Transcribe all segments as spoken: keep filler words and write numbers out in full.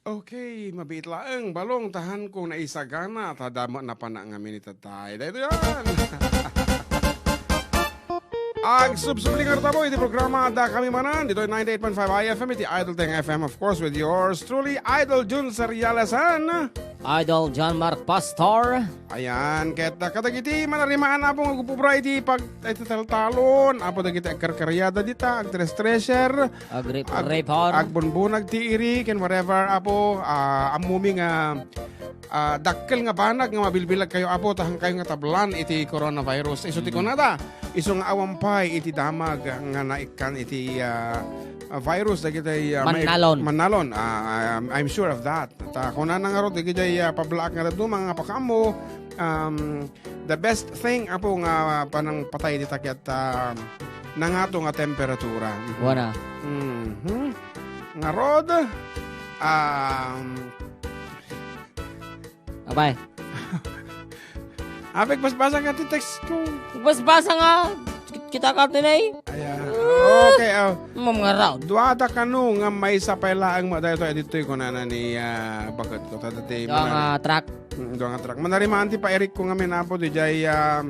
Okay, mabiit laeng, balong, tahan ko naisagana, ta damo napana ngamin itatay. Daytoy yan. Agsubsubli nga tapo iti programa Dakami Manen, ditoy ninety-eight point five I F M, iti Idol Teng F M, of course, with yours truly, Idol Jun Serialesan. Idol John Mark Pastor. Ayan, ket, ah, kadagiti manarimaan, Apo, nga agpupura iti pag-, iti taltalon, Apo, dagiti agkarkariada dita, agtres-treser, Agrip-, ag-, repar. Agbunbunag ti iri, ken whatever, Apo, ah, ammumi nga, ah, dakkel nga banag nga mabilbilag kayo, Apo, ta haankayo nga tablan iti coronavirus. Isu ti Mm. kunada, isu nga awan pay iti damag nga naikkan iti, ah, ah, virus, dagiti, ah, may-, Mannalon. Mannalon. Ah, I'm, I'm sure of that. Ta kunana ngarud, dagiti, ah, pablaak nga dadduma nga pakaammo, um, the best thing, Apo, nga panangpatay dita ket, ah, nangato nga temperatura. Mhm. Wana. Mhm. Ngarud, um, Apay. Apay, basbasa nga ti text ko. Basbasa nga. Kita ka tinay. Ayan. Ah. Okay, oh. Mamngaraw. Dua ta kano nga maysa pay laeng mo daytoy, ditoy kunana ni, ah, baket ko. Tada ti Dua mana-, nga truck. Mm, dua nga truck. Manarimaan ti pairik ko ngamin, Apo, dijay, ah,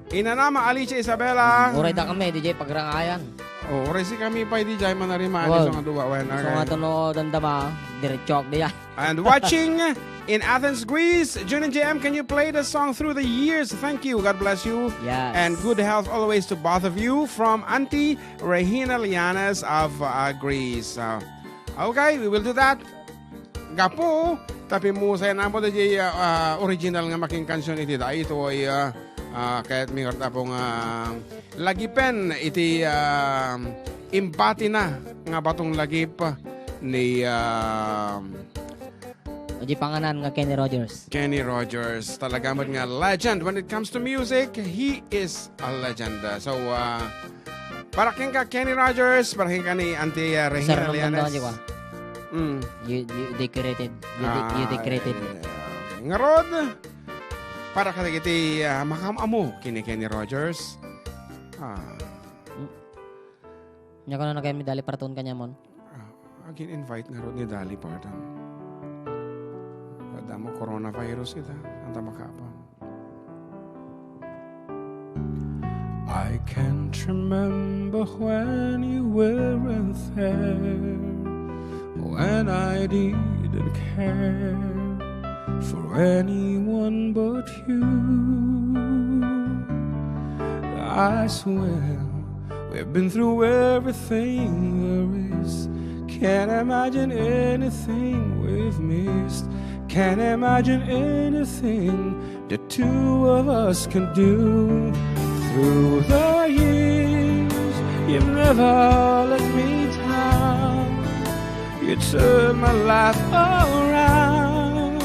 inanama Alicia Isabela. Uray da kami, dijay pagrangayan. Oh, uray si kami pay dijay manarimaan Wow. isu nga dua, wen, So okay. nga tuno dandama, diretso ak diya. And watching in Athens, Greece, Jun and J M, can you play the song Through the Years? Thank you. God bless you. Yes. And good health always to both of you. From Auntie Regina Lianes of, uh, Greece. Uh, okay, we will do that. Gapu, tapi mo sa namo di, uh, uh, original nga making kansion iti daytoy, uh, uh, kayat mi nga Apo nga lagipen iti, uh, imbati na nga batong lagip ni, uh, Di panganan nga Kenny Rogers. Kenny Rogers, talaga met nga legend when it comes to music. He is a legend. So, uh, para kenka Kenny Rogers, para kenka ni Auntie, uh, Regina Sir, nung Lianes. Nandun, di ba? Mm. You, you decorated. You de-, you Ah, decorated. Yeah. Ngarud, para kadagiti, uh, makaam-amo ken ni Kenny Rogers. Ah. Mm. Nya, kuno na kayo mi Dolly Parton kaniamon? Ah, agin-invite ngarud ni Dolly Parton. Adda mo coronavirus ita, anta makapan. I can't remember when you weren't there, when I didn't care for anyone but you. I swear we've been through everything there is. Can't imagine anything we've missed. Can't imagine anything the two of us can do. Through the years, you've never let me down. You turned my life around.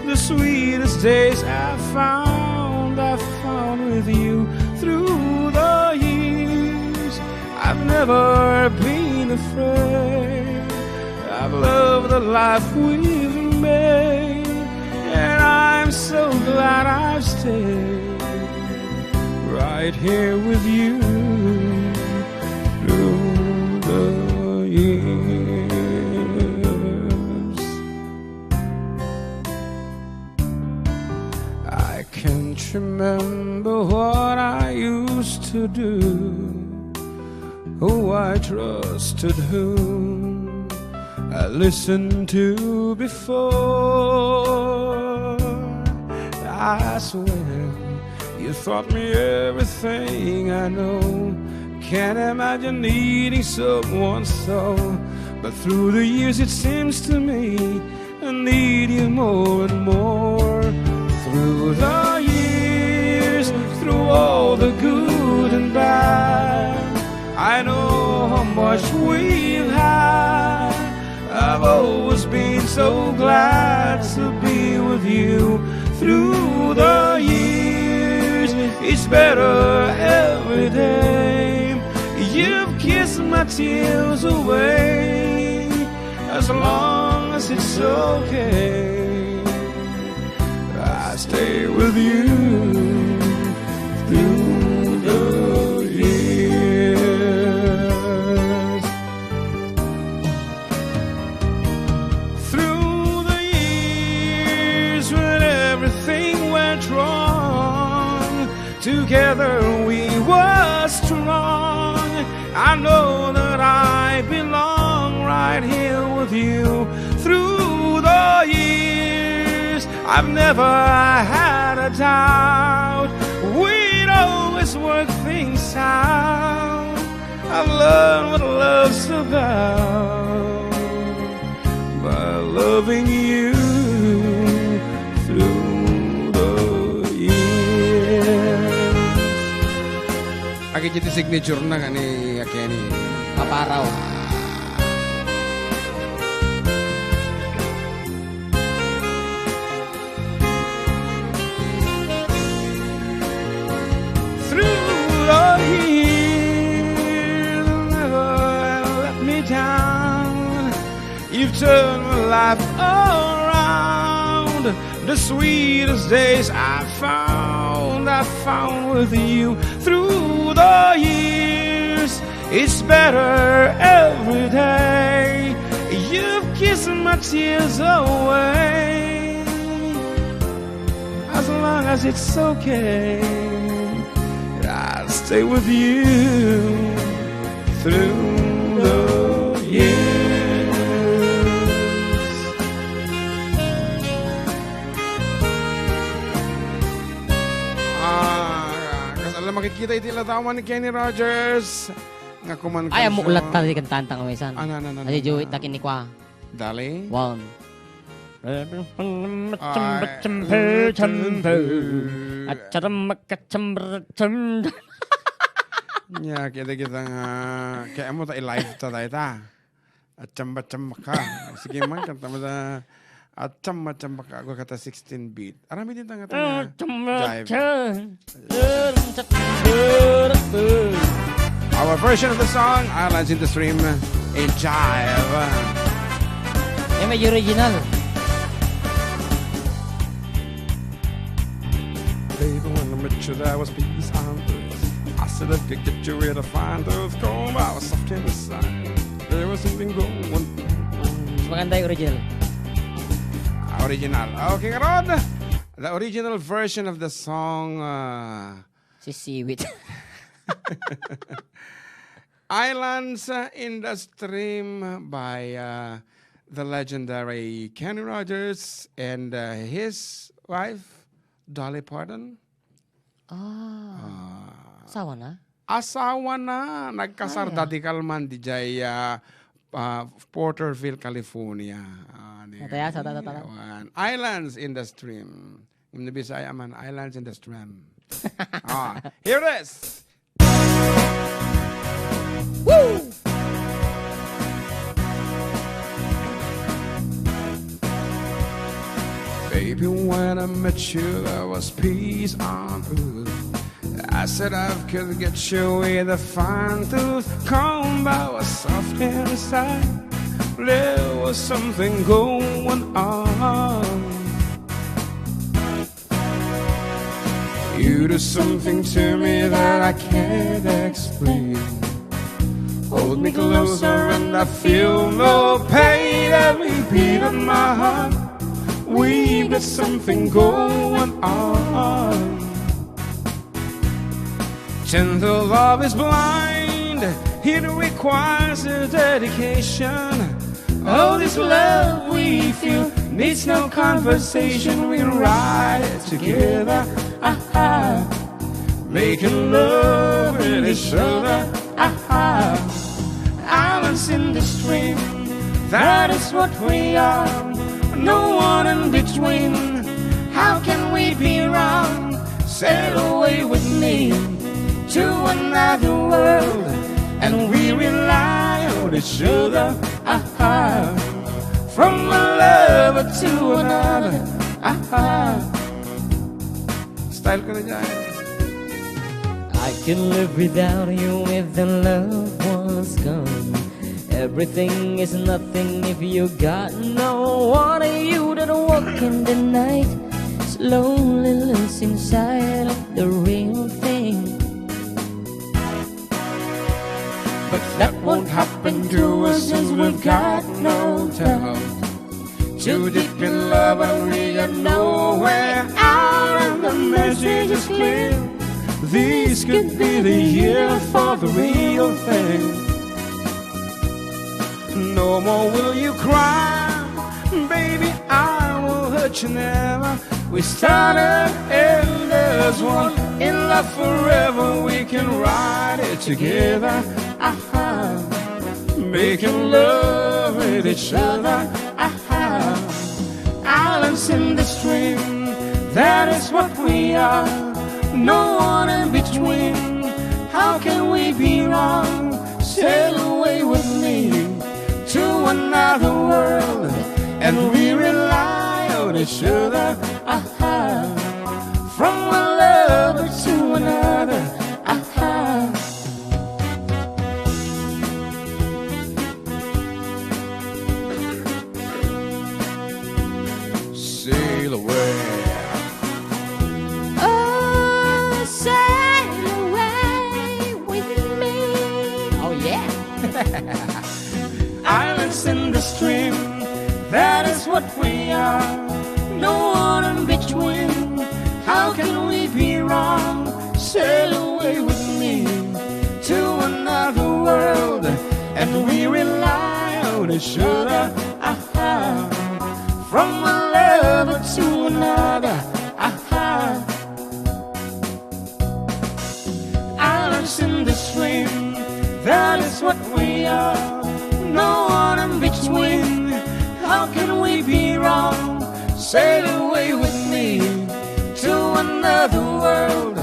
The sweetest days I found, I found with you. Through the years, I've never been afraid. I've loved the life we've made, and I'm so glad I've stayed right here with you through the years. I can't remember what I used to do, who I trusted, whom I listened to before. I swear you taught me everything I know. Can't imagine needing someone so. But through the years, it seems to me I need you more and more. Through the years, through all the good and bad, I know how much we've had. I've always been so glad to be with you. Through the years, it's better every day. You've kissed my tears away. As long as it's okay, I stay with you through the years. Through Together we were strong. I know that I belong right here with you. Through the years, I've never had a doubt. We'd always work things out. I've learned what love's about by loving you through the years. Agiddi ti signature na kani a Kenny. Paparaw. Through the years, never let me down. You've turned my life around. The sweetest days I found, I found with you. Through the years, it's better every day. You've kissed my tears away. As long as it's okay, I'll stay with you through the years. Ah, kasla makikita iti ladawan ni Kenny Rogers. Nga kuman Ay, kansa- ammo ulat ta di kantanta nga maysan. Ano, ano, ano, ano, Adi ano? Juwit na kinikwa. Dali. One. Ay. Nya, kita, kita nga, kaya mo ta i-live ta, tayo ta. Atsamba-tsamba ka. Sige man, kanta mo sa atsamba-tsamba ka. Ako kata sixteen beat. Aram iti nga, nga jive. Our version of the song, Islands in the Stream, in jive. Eh, may original. Baby, when I met you, there was peace on earth. I said I could get you rid of fine earth. Come, I was soft in the sun. There was something going on. Mas maganda yung original. Ah, original. Okay, ngarud, the original version of the song, uh, Sisiwit. Islands, uh, in the Stream by, uh, the legendary Kenny Rogers and, uh, his wife, Dolly Parton. Ah. Ah. Asawa na? Asawa na. Nagkasar Ay, ah. Dati kalman di jay, ah, ah, Porterville, California. Ah, di Nataya sa tata-tata. Awan. Islands in the Stream. Yung Bisaya man, Islands in the Stream. Ah, here it is. Woo! Baby, when I met you, there was peace on earth. I said I could get you with a fine tooth comb. I was soft inside. There was something going on. You do something to me that I can't explain. Hold me closer and I feel no pain. Every beat of my heart, we've got something going on. Gentle love is blind, it requires a dedication. All this love we feel needs no conversation. We ride together, aha, making love with each other, aha. Islands in the stream, that is what we are. No one in between. How can we be wrong? Sail away with me to another world, and we rely on each other. Aha. From one lover to another. Aha. Style ko na dyan. I can live without you if the love was gone. Everything is nothing if you got no one. You that walk in the night, slowly losing sight of the real thing. But that won't happen to us since we've got no doubt. Too deep in love and we got nowhere out, and the message is clear. This could be the year for the real thing. No more will you cry, baby, I will hurt you never. We started and there's one in love forever. We can ride it together. Aha. Making love with each other. Aha. Islands in the stream, that is what we are. No one in between. How can we be wrong? Sail away with me to another world, and we rely on each other. Aha. From one lover to another. Aha. Sail away. Oh, sail away with me. Oh, yeah. Islands in the stream, that is what we are. No one in between. How can we be wrong? Sail away with me to another world, and we rely on each other. Aha. From one lover to another. Aha. Islands in the stream, that is what we are. No one in between. How can we be wrong? Sail away with me to another world,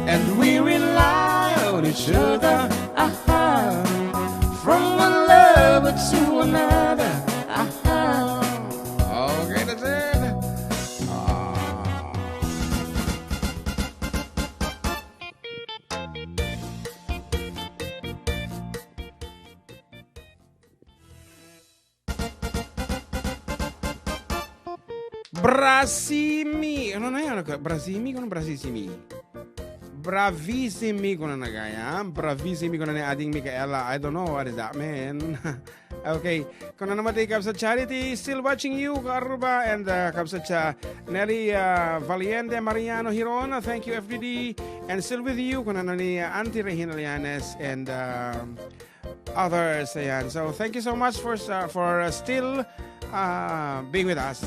and we rely on each other. Aha. From one lover to another. Aha. Okay, that's it. Ah. Brasimi. Ano na yan? Brasimi? Ano Brasisimi? Bravissimi, kuna na gayam. Bravissimi, kuna ni Ading Micaela. I don't know what is that, man. Okay. Kuna naman ti Kabsat Charity, still watching you, Karuba, and, uh, Kabsat Cha-, Nelly, uh, Valiente, Mariano Hirona, thank you, F D D, and still with you, kuna na ni, uh, Auntie Regina Llanes, and, um, others. Ayan. So, thank you so much for, uh, for, uh, still, uh, being with us.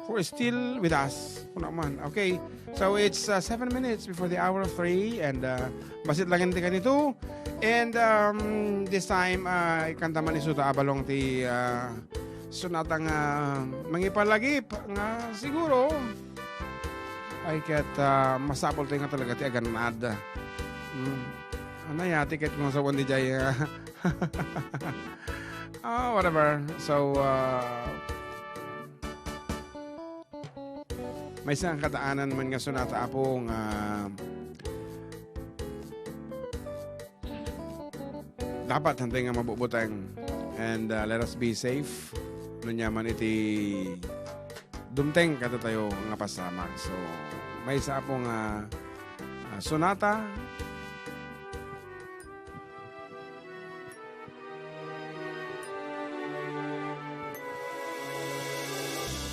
For still with us. Kuna man. Okay. So, it's, uh, seven minutes before the hour of three, and, uh, bassit lang ti kanito. And, um, this time, uh, ikanta man isuta a balong ti, uh, sonata nga mangipalagip nga siguro ay ket, uh, masapul tayo nga talaga ti agannad. Hmm. Ano ya, tiket kung sa one D J, uh, ah, whatever. So, uh, maysa nga kadaanan man nga sonata, Apo, nga dapat hantay nga mabubuteng. And, uh, let us be safe. Nunyaman iti dumteng kadatayo nga pasamak. So, maysa, Apo, nga, uh, sonata.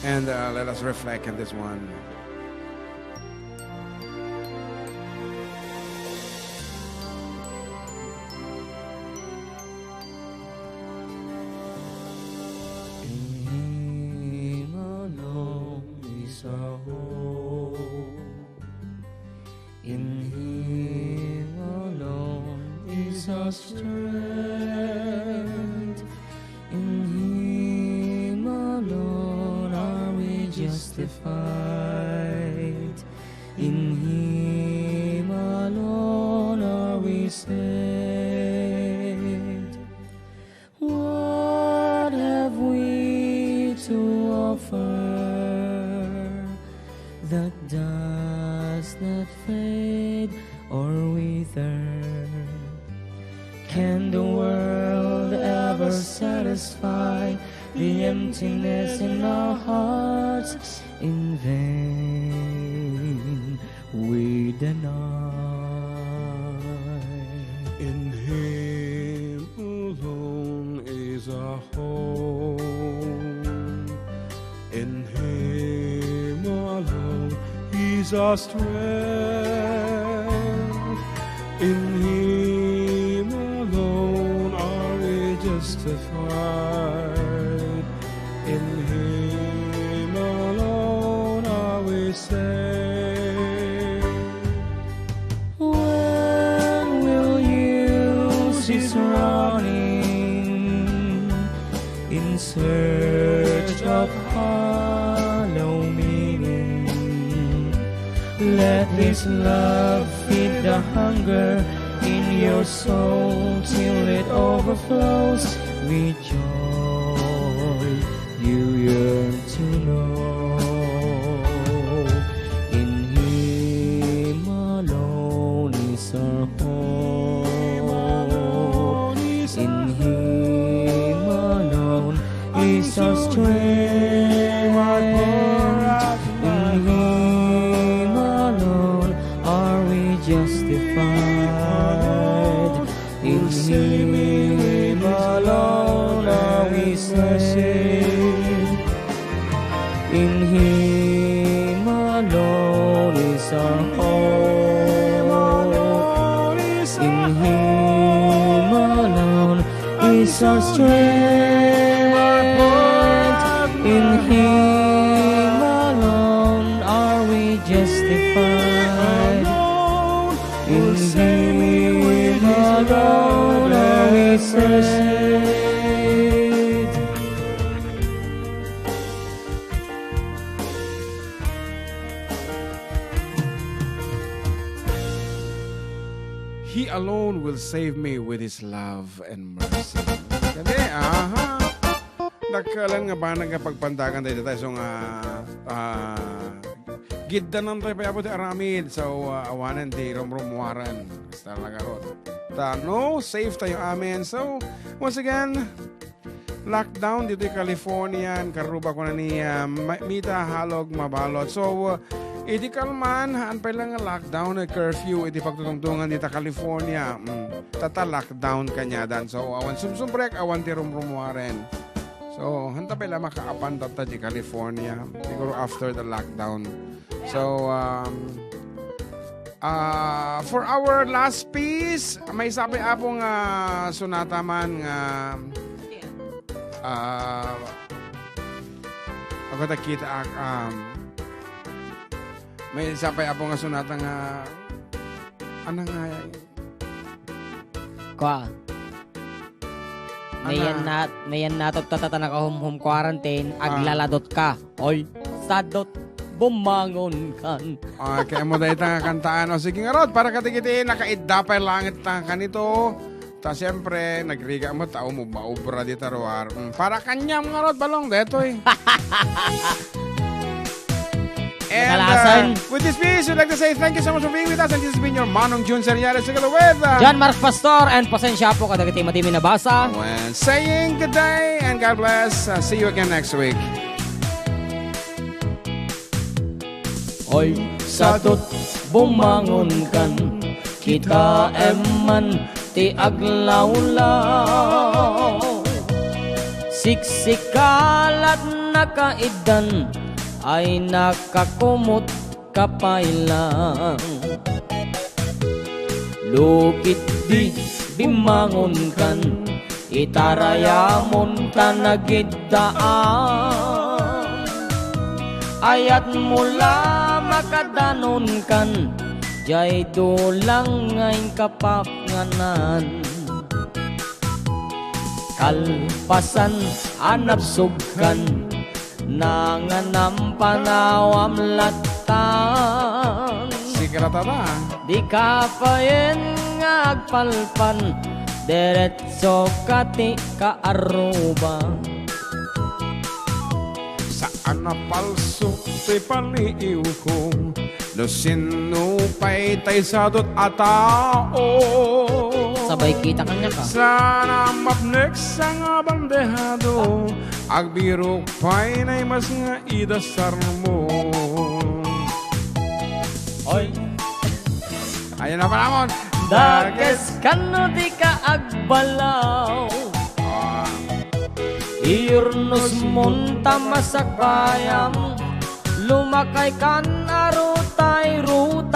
And, uh, let us reflect on this one. In Him alone is our hope. In Him alone is our strength. In Him alone are we justified. In Him alone are we saved. What have we to offer that does not fade or wither? Can the world ever satisfy the emptiness in our hearts? In vain we deny. In Him alone is our hope. In Him alone is our strength. In Him alone are we justified. In Him alone are we saved. When will you cease running in search of hollow meaning? Let this love feed the hunger in your soul till it overflows with joy you yearn to know. In Him alone is our hope. In Him alone is our strength. In Him alone are we justified. In Him alone are we saved. In Him alone is our hope. In Him alone is our strength. In Him alone are we justified. In Him alone are we saved. He alone will save me with His love and mercy. Sabi, aha. Dakkelan nga banag nga pagpandagan tayo tayo so nga ah, giddanan tayo pay Apo ti aramid. So, ah, awanen ti rumrumuaren. Basta lagarot. Ta, no, safe tayo. Amen. So, once again, lockdown dito California, and karuba ko na ni ah, Ma- Mita Halog Mabalot. So, ah, idi kalman, haan pay lang nga lockdown, eh, curfew, iti pagtutungtungan dita California. Mm. Tata lockdown kanyadan. So, awan sumsumbrek, awan ti rumrumuaren. So, hanta pay la makaapan tatta di California. Siguro after the lockdown. So, um, ah, for our last piece, maysa pay Apo nga sonata man nga, ah, ako ta kita, ah, um, maysa pay Apo nga sonata nga, ano nga, Kwa. Ano? Mayan na, mayan na to tata nakahum-home quarantine, Ah. aglaladot ka. Oy, sadot, bumangon kan. Ah, kaya mo dahil nga kantaan. O, sige nga, Rod, para kadagiti nakaidda pay langit ta kanito. Ta, siyempre, nagriga mo, tao mo, maubra di taruar. Mm, para kanyam nga, Rod, balong, detoy. And, Kadalasan. uh, with this piece, we'd like to say thank you so much for being with us. And this has been your Manong Jun Seriales together with, uh, John Mark Pastor, and pasensya po kadagiti madi mi nabasa. Well, saying good day and God bless. Uh, see you again next week. Oy, sadot, bumangon kan, kitaem man ti aglawlaw. Siksikalat nakaiddan ay nakakumot ka pay lang. Lukit di bimangon kan, itarayamon ta nagiddaan. Ayat mo la makadanon kan, jay dulang nga inkapapnganan. Kalpasan a nabsog kan, nanganam panawam latta. Sige, Tata. Di ka payen nga agpalpan, diretso ka ti kaaruba. Saan a palso ti paliiwko, no sinno pay tay sadot a tao. Sabay kita kanya ka. Saan a mapnek sa nga bandehado, agbirok pay nay mas nga idasarmo. Oy. Ayan na pala, mon. Dakes kano di ka agbalaw. Ah. Iyurnos mon ta masakbayam, lumakay kan a rutay-rutay.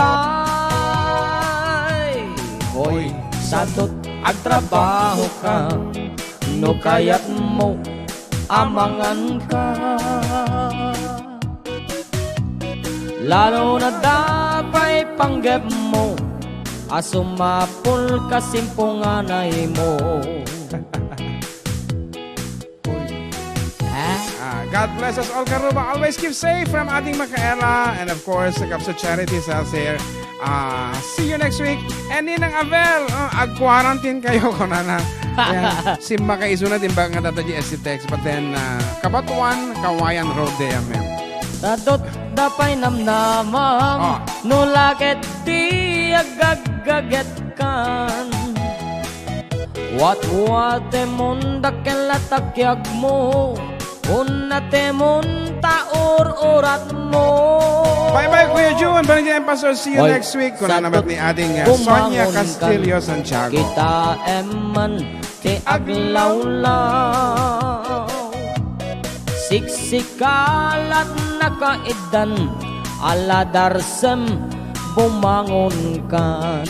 Sadot agtrabaho ka no kayatmo a mangan ka. Lalo na dapay panggepmo a sumapul ka simpunganay mo. Ha? Ah, God bless us all, Karuba. Always keep safe from Ading Makaela. And of course, sa Kapso Charity Sales here. Ah, see you next week. And Ninang Avel, ah, ag-quarantine kayo, kunana. Ayan. Simmakaiso na din ba nga data G S C text. But then, ah, Kabatuan, Kawayan Road, D M M. Sadot dapay namnamam Ah. no laket ti agaggagetkan. Watwatemon dakkel a takyagmo, unnatemon ta ur-uratmo. Bye-bye, Kuya Jun. Balik din ang pastor. See you Oy, next week. Kuna sa naman tot-, ni Ading uh, bumangon Sonia ka. Castillo Santiago. Kita eman ti aglawlaw. Siksikalat nakaiddan, aladarsem bumangon kan.